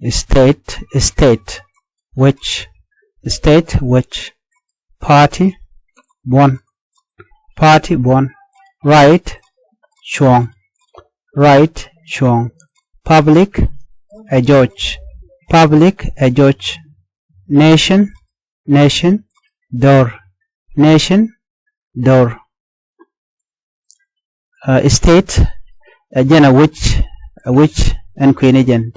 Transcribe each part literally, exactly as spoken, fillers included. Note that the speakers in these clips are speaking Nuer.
State, state. Wec, state, wec. Party, buɔ̱n. Party, buɔ̱n. Right, cuɔ̱ɔ̱ŋ. Right, cuɔ̱ɔ̱ŋ. Public, ɛ judge. Public, ɛ judge. Nation, nation. Dor, nation. Dor. State, ɛ jɛn a wec, a wec ɛn kuëëni jɛn.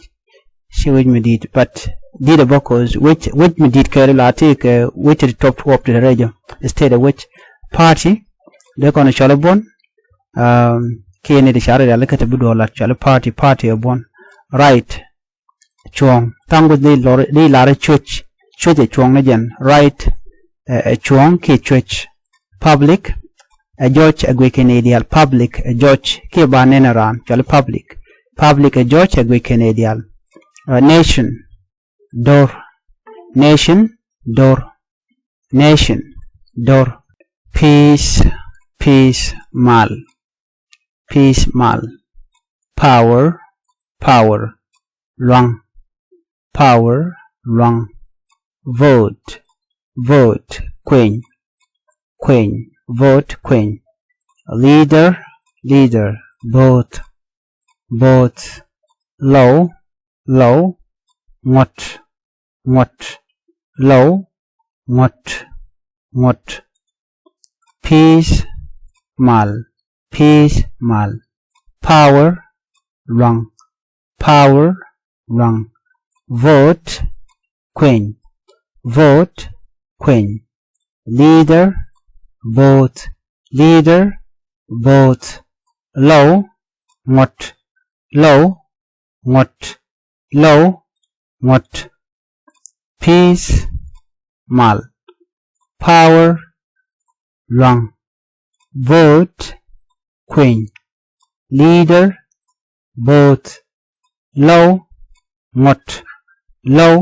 Ci wec mi di̱i̱t, but di̱i̱t ɛ bä, cause wec, wec mi di̱i̱t kɛɛl la ti kɛ wec ti top twelve ti rɛy jɛ. State ɛ wec. Party, dee kɔn cɔl buɔ̱n. Kiɛ ni di car rial kä ti bi duɔl lat cɔl party, party ɛ buɔ̱n. Right, cuɔ̱ɔ̱ŋ. Tha̱a̱ŋ guth di lɔr, di lar cuec. Cuec ɛ cuɔ̱ɔ̱ŋ ni jɛn. Right, ɛ cuɔ̱ɔ̱ŋ kiɛ cuec. Public, ɛ judge ɛ guic kɛn i̱ diaal. Public, ɛ judge kiɛ ba nɛn ɛ raan, cɔal i̱ public. Public, ɛ judge ɛ guic kɛn i̱ diaal. Nation, dor. Nation, dor. Nation, dor. Peace, peace, mal. Peace, mal. Power, power. Luaŋ. Power, luaŋ. Vote, vote. Kueny, kueny. Vote, kueny. Leader, leader. Bo̱o̱th, bo̱o̱th. Low, low. Ŋuɔ̱t, ŋuɔ̱t. Low, ŋuɔ̱t, ŋuɔ̱t. Peace, mal. Peace, mal. Power, luaŋ. Power, luaŋ. Vote, kueny. Vote, kueny. Leader, bo̱o̱th. Leader, bo̱o̱th. Low, ŋuɔ̱t. Low, ŋuɔ̱t. Low, ŋuɔ̱t. Peace, mal. Power, luaŋ. Vote, kueny. Leader, bo̱o̱th. Low, ŋuɔ̱t. Low,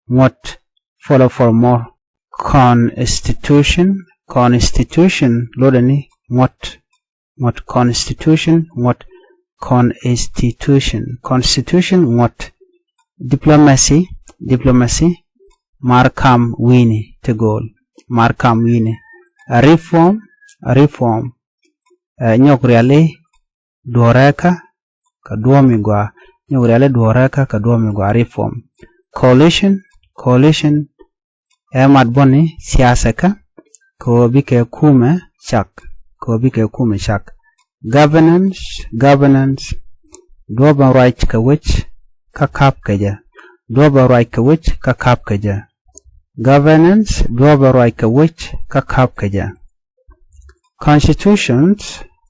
ŋuɔ̱t. Follow for more. Constitution, constitution. Lotdɛ ni ŋuɔ̱t, ŋuɔ̱t. Constitution, ŋuɔ̱t. Constitution, constitution. Ŋuɔ̱t. Diplomacy, diplomacy. Mar kam wi̱i̱ni ti gööl. Mar kam wi̱i̱ni. A reform, a reform. Ɛ nyɔk riali duɔ̱ɔ̱rɛkä kɛ duɔ̱ɔ̱m i̱ gɔaa. Nyɔk riali duɔ̱ɔ̱rɛkä kɛ duɔ̱ɔ̱m i̱ gɔaa. Reform. Coalition, coalition. Ɛ mat buɔ̱ni siasakä kɛ ɣöö bikɛ kumɛ cak. Kɛ ɣöö bikɛ kumɛ cak. Governance, governance. Duɔ̱ɔ̱p ɛn ruac kɛ wec kä ka̱p kɛ jɛ. Duɔ̱ɔ̱p ɛn ruac kɛ wec kä ka̱p kɛ jɛ. Governance, duɔ̱ɔ̱p ɛn ruac kɛ wec kä ka̱p kɛ jɛ. Constitutions,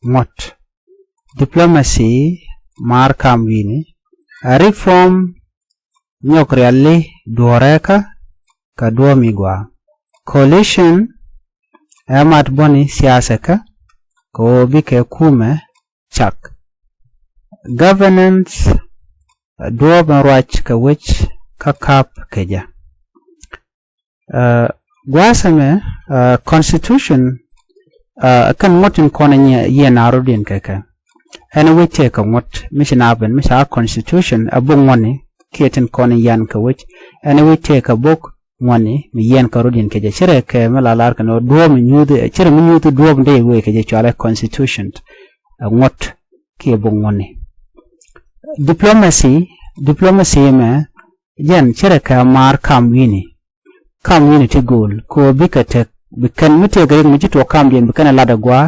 ŋuɔ̱t. Diplomacy, mar kam wi̱i̱ni. A reform, nyɔk riali duɔ̱ɔ̱rɛkä kɛ duɔ̱ɔ̱m i̱ gɔaa. Coalition, ɛ mat buɔ̱ni siasakä kɛ ɣöö bikɛ kumɛ cak. Governance, duɔ̱ɔ̱p ɛn ruac kɛ wec kä ka̱p kɛ jɛ. Ɛ, gua̱a̱th ɛmɛ, ɛ, constitution, ɛ, kɛn ŋuɔ̱t tin kɔn ɛ nyiɛ, yiɛn a rɔ̱diɛn kɛ kɛ. Ɛn wec tëë kɛ ŋuɔ̱t mi ci naath ben mi ca constitution a bok ŋuɔ̱tni kiɛ tin kɔn ɛ yian kɛ wec. Ɛn wec tëë kɛ bok ŋuɔ̱tni mi yiɛn kɛ rɔ̱diɛn kɛ jɛ. Ci rɛ kɛ mi la lar kɛ ni duɔ̱ɔ̱p mi nyuuth, ci rɛ mi nyuuth duɔ̱ɔ̱p dee wec kɛ jɛ cɔalɛ constitution. Ɛ ŋuɔ̱t kiɛ bok ŋuɔ̱tni. Diplomacy, diplomacy mɛ jɛn ci rɛ kɛ mar kam wi̱i̱ni. Kam wi̱i̱ni ti gööl kɛ ɣöö bikɛ tek, bi kɛn mi tëëkɛ riɛk mi ci tuɔɔk kamdiɛn bi kɛn ɛ lat ɛ gɔaa.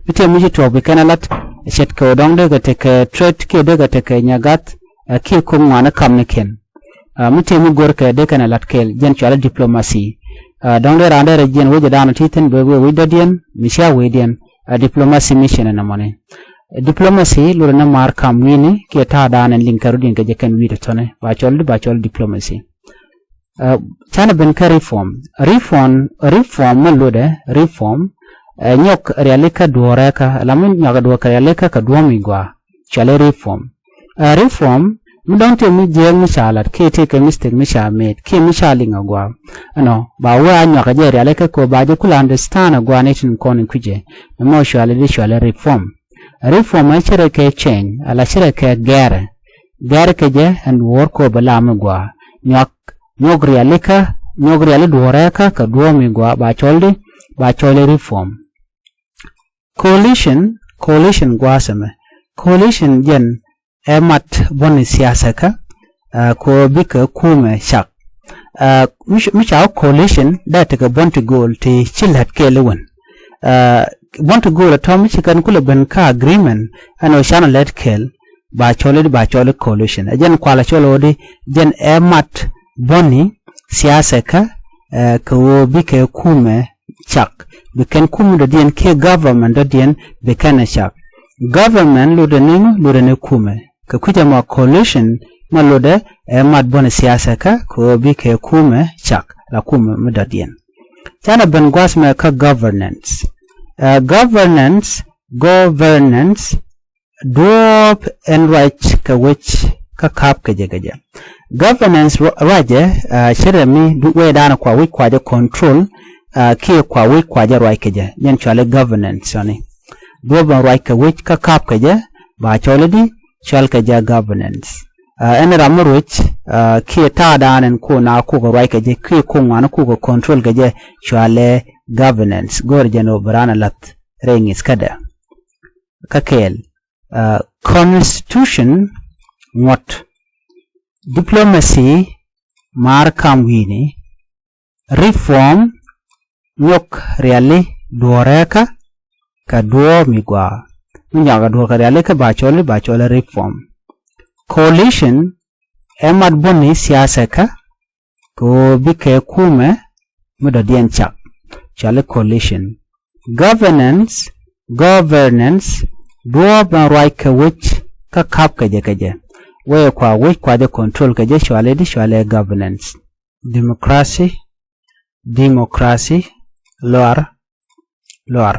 Mi tëëk mi ci tuɔɔk bi kɛn ɛ lat. Ce̱tkɛ ɣöö dɔ̱ŋ dee kɛ tekɛ trade kiɛ dee kɛ tekɛ nyagath, ɛ, kiɛ ko̱k ŋuani kamnikiɛn. Ɛ, mi tëëk mi görkɛ dee kɛn ɛ lat kɛɛl, jɛn cɔalɛ diplomacy. Ɛ, dɔ̱ŋ dee raan dee rɛ jiɛn wecdan ti thi̱n bɛ wee wec dɔ̱diɛn mi cia wecdiɛn. Ɛ, diplomacy mission ɛn ɛmɔni. Ɛ, diplomacy lotdɛ ni mar kam wi̱i̱ni kiɛ ta̱a̱dan ɛn liŋ kɛ rɔ̱diɛn kɛ jɛ kɛn wi̱i̱ tɔ̱tɔ̱ni. Ba cɔl di, ba cɔl diplomacy. Ɛ, canɛ ben kä reform. Reform, reform mi lotdɛ, reform, ɛ, nyɔk rialikä duɔ̱ɔ̱rɛkä, la mi nyɔk duɔ̱ɔ̱rɛkä rialikä kɛ duɔ̱ɔ̱m i̱ gɔaa. Cɔalɛ reform. Ɛ, reform mi dɔ̱ŋ tëë mi jiääk mi ca lat kiɛ tëë kɛ mistake mi ca made kiɛ mi ca liŋ a gɔaa. Ɛnɔ ba wee a nyɔk a jɛ rialikä kɛ ba jɛ kula understand a gɔaa ni tin kɔn in kui̱cɛ. Ɛmɔ cɔalɛ di cɔalɛ reform. Reform ɛ ci rɛ kɛ change, ala ci rɛ kɛ gɛrɛ. gɛr kɛ jɛ ɛn duɔ̱ɔ̱r kɔ bɛ lam mi gɔaa. Nyuak, nyuɔk rialikä, nyuɔk riali duɔ̱ɔ̱rɛkä kɛ duɔ̱ɔ̱r mi gɔaa ba cɔl di, ba cɔl di reform. Coalition, coalition gua̱a̱th ɛmɛ. Coalition jɛn ɛ mat buɔ̱n siasakä, ɛ, kɛ ɣöö bikɛ kumɛ cak. Ɛ, mi, mi ca wä coalition dee tekɛ buɔ̱n ti gööl ti ci lät kɛɛl iwän. Ɛ, buɔ̱n ti gööl ɛ tɔ̱ mi ci kɛn kulɛ ben kä agreement ɛn ɣöö canɛ lät kɛɛl ba cɔl i̱, ba cɔl i̱ coalition. Ɛ jɛn kualɛ cɔl ɣöö di jɛn ɛ mat buɔ̱ni siasakä, ɛ, kɛ ɣöö bikɛ kumɛ cak. Bi kɛn kumɛ dɔ̱diɛn kiɛ government dɔ̱diɛn bi kɛn ɛ cak. Government lotdɛ ni mi, lotdɛ ni kumɛ. Kɛ kui̱c ɛmɔ coalition mɛ lotdɛ ɛ mat buɔ̱ni siasakä kɛ ɣöö bikɛ kumɛ cak, la kumɛ mi dɔ̱diɛn. Canɛ ben gua̱a̱th mɛ kä governance. Ɛ, governance, governance, duɔ̱ɔ̱p ɛn ruac kɛ wec kä ka̱p kɛ jɛ kɛ jɛ. Governance ru-, ruacɛ, ɛ, ce̱tdɛ mi du-, wecdan kua wec kua jɛ control, ɛ, kiɛ kua wec kua jɛ ruac kɛ jɛ. Jɛn cuali governance sɔni. Duɔ̱ɔ̱p ɛn ruac kɛ wec kä ka̱p kɛ jɛ, ba cɔl i̱ di, cɔl kɛ jɛ governance. Ɛ, ɛn ram mi ruec, ɛ, kiɛ ta̱a̱dan ɛn kona kukɛ ruac kɛ jɛ, kiɛ kok ŋuan kukɛ control kɛ jɛ, cuali governance. Go̱o̱r jɛn ɣöö bi raan ɛ la̱th rɛy ŋi̱th kädɛ. Kä kɛɛl, ɛ, constitution, ŋuɔ̱t, diplomacy, maar kam wi̱i̱ni, reform, nyɔk riali duɔ̱ɔ̱rɛkä kɛ duɔ̱ɔ̱r mi gɔaa. Mi nyɔak duɔ̱ɔ̱r kɛ riali kä ba cɔl i̱, ba cɔl i̱ reform. Coalition, ɛ mat buɔ̱ni siasakä kɛ ɣöö bikɛ kumɛ mi dɔ̱diɛn cak. Cuali coalition. Governance, governance, duɔ̱ɔ̱p ɛn ruac kɛ wec kä ka̱p kɛ jɛ kɛ jɛ. Wee kua wec kua jɛ control kɛ jɛ cuali di, cuali governance. Democracy, democracy, luar, luar.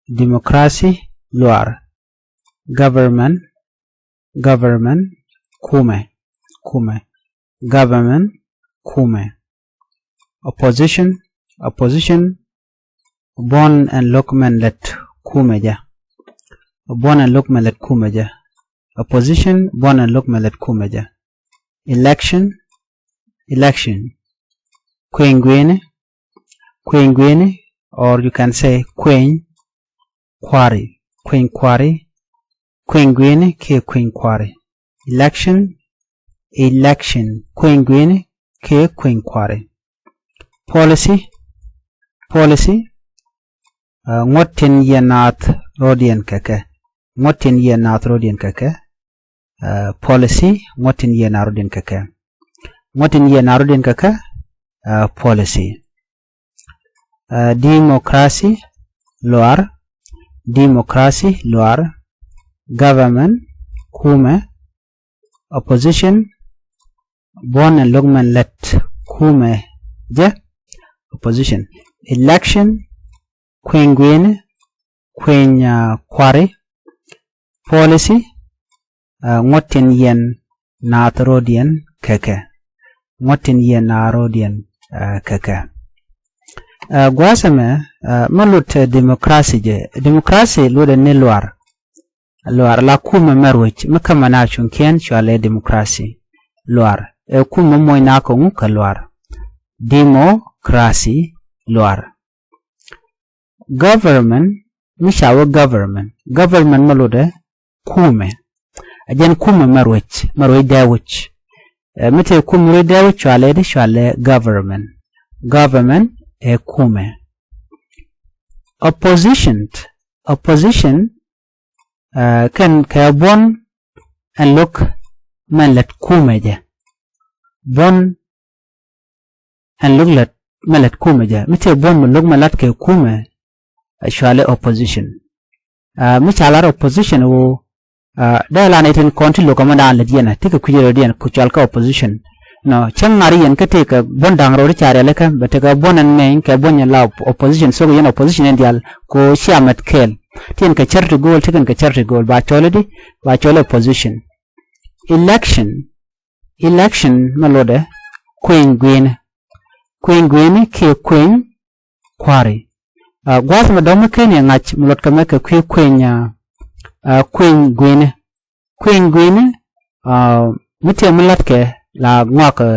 Democracy, luar. Government, government, kumɛ, kumɛ. Government, kumɛ. Opposition, opposition, buɔ̱n ɛn lo̱k mɛn lät kumɛ jɛ. Buɔ̱n ɛn lo̱k mɛn lät kumɛ jɛ. Opposition, buɔ̱n ɛn lo̱k mɛn lät kumɛ jɛ. Election, election, kueny gui̱ni, kueny gui̱ni, or you can say kueny kua̱ri, kueny kua̱ri, kueny gui̱ni kiɛ kueny kua̱ri. Election, election, kueny gui̱ni kiɛ kueny kua̱ri. Policy, policy, ɛ, ŋuɔ̱t tin yiɛn naath rɔ̱diɛn kɛ kɛ. Ŋuɔ̱t tin yiɛn naath rɔ̱diɛn kɛ kɛ. Ɛ, policy, ŋuɔ̱t tin yiɛn naath rɔ̱diɛn kɛ kɛ. Ŋuɔ̱t tin yiɛn naath rɔ̱diɛn kɛ kɛ, ɛ, policy. Ɛ, democracy, luar. Democracy, luar. Government, kumɛ. Opposition, buɔ̱n ɛn lo̱k mɛn lät kumɛ jɛ. Opposition. Election, kueny gui̱ni, kueny, ɛ, kua̱ri. Policy, ɛ, ŋuɔ̱t tin yiɛn naath rɔ̱diɛn kɛ kɛ. Ŋuɔ̱t tin yiɛn naath rɔ̱diɛn, ɛ, kɛ kɛ. Ɛ, gua̱a̱th ɛmɛ, ɛ, mi lot, ɛ, democracy jɛ. Democracy lotdɛ ni luar. Luar la kumɛ mɛ ruec mi kämɛ na cuŋkiɛn cualɛ democracy. Luar ɛ kumɛ moc na kɛ ŋu kɛ luar. Democracy, luar. Government, mi ca wee government. Government mɛ lotdɛ kumɛ. A jɛn kumɛ mɛ ruec, mɛ ruec dee wi̱c. Ɛ, mi tëë kumɛ ruec dee wi̱c cualɛ di cualɛ government. Government ɛ kumɛ. Opposition, opposition, ɛ, kɛn kɛ buɔ̱n ɛn lo̱k mɛn lät kumɛ jɛ. Buɔ̱n ɛn lo̱k lät mɛ lät kumɛ jɛ. Mi tëë buɔ̱n mi lo̱k mɛ lät kɛ kumɛ, ɛ, cualɛ opposition. Ɛ, mi ca lar opposition ɣöö, ɛ, dee lan itin kɔn ti lo̱k ɛmɛ daan lät yɛn ɛ, ti kɛ kui̱c rɔ̱diɛn ku cual kä opposition. Nɔ, cäŋ ŋa̱r yɛn kä tëë kɛ buɔ̱n da̱ŋ rɔɔd i̱ ca riɛl ikä, bɛ tekɛ buɔ̱n ɛn ŋɛny kɛ buɔ̱n yɛn la op-, opposition, thok yɛn opposition in diaal, ko cia mɛt kɛɛl. Ti yɛn kɛ charity goal, ti kɛn kɛ charity goal, ba cɔl i̱di, ba cɔl i̱ opposition. Election, election mɛ lotdɛ kueny gui̱ni. Kueny gui̱ni kiɛ kueny kua̱ri. Ɛ, gua̱a̱th mɛ dɔ̱ŋ mi ken yɛ ŋa̱c mi luɔt kɛ mɛ kɛ kui̱ kueny, ɛ, ɛ, kueny gui̱ni. Kueny gui̱ni, Aa, mi tëë mi la̱tkɛ la ŋɔak, ɛ,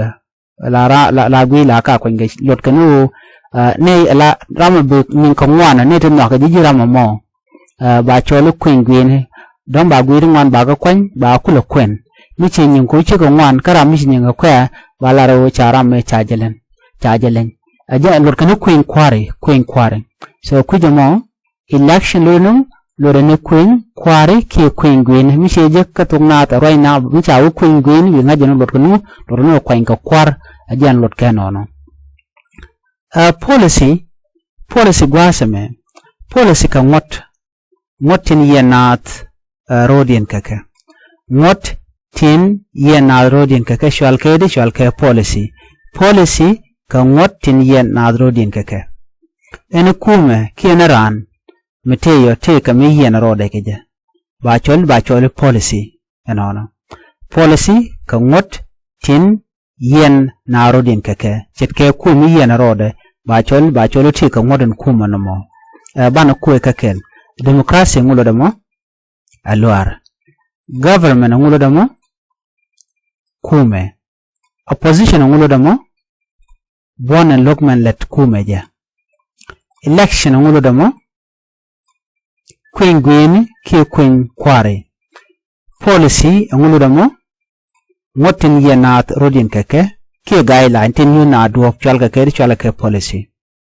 la ra, la, la gui̱i̱ la ka kuany kɛ luɔt kɛn ɣöö, aa, nɛy la ram ɛ bi nyin kɛ ŋuan, nɛy ti nhɔakɛ ji̱ ji̱ ram ɛmɔ. Aa, ba cɔl i̱ kueny gui̱i̱ni. Dɔ̱ŋ ba gui̱i̱ ti ŋuan ba kɛ kuany, ba kulɛ kuɛn. Mi ci nyin kɛ ɣöö cikɛ ŋuan, kä ram mi ci nyin kɛ kuɛ, ba lar ɣöö ca ram ɛ ca jɛ lɛn. Ca jɛ lɛn. Ɛ jɛn luɔt kɛn i̱ kueny kua̱ri, kueny kua̱ri. So kui̱c ɛmɔ, election lotdɛ ni, lotdɛ ni kueny kua̱ri kiɛ kueny gui̱i̱ni. Mi ciɛ jek kä thok naath ɛ ruac na, mi ca wä kueny gui̱i̱ni, bi ŋa̱c jɛ ni luɔt kɛ ni, luɔt kɛ ni kuany kɛ kua̱r, ɛ jɛn luɔt kɛ nɔnɔ. Ɛ, policy, policy gua̱a̱th ɛmɛ, policy kɛ ŋuɔ̱t, ŋuɔ̱t tin yiɛn naath, ɛ, ro̱o̱diɛn kɛ kɛ. Ŋuɔ̱t tin yiɛn naath ro̱o̱diɛn kɛ kɛ, cual kɛ di, cual kɛ policy. Policy kɛ ŋuɔ̱t tin yiɛn naath ro̱o̱diɛn kɛ kɛ. Ɛn kumɛ kiɛ ni raan mi tëë yɔ tëë kɛ mi yiɛn rɔɔdɛ kɛ jɛ, ba cɔl, ba cɔl i̱ policy ɛnɔnɔ. Policy kɛ ŋuɔ̱t tin yiɛn naath ro̱o̱diɛn kɛ kɛ, ce̱tkɛ kum mi yiɛn rɔɔdɛ, ba cɔl, ba cɔl i̱ tëë kɛ ŋuɔ̱t in kumɛ nɔmɔ. Ɛ, banɛ kuɛ kɛ kɛl. Democracy ŋu lotdɛ mɔ? Ɛ luaar. Government ŋu lotdɛ mɔ? Kumɛ. Opposition ŋu lotdɛ mɔ? Buɔ̱n ɛn lo̱k mɛn lät kumɛ jɛ. Election ŋu lotdɛ mɔ? Kueny gui̱i̱ni kiɛ kueny kua̱ri. Policy ɛŋu lotdɛ mɔ? Ŋuɔ̱t tin yiɛn naath ro̱o̱diɛn kɛ kɛ, kiɛ guideline tin nyuth naath duɔ̱ɔ̱p, cual kɛ kɛ di, cual kɛ policy.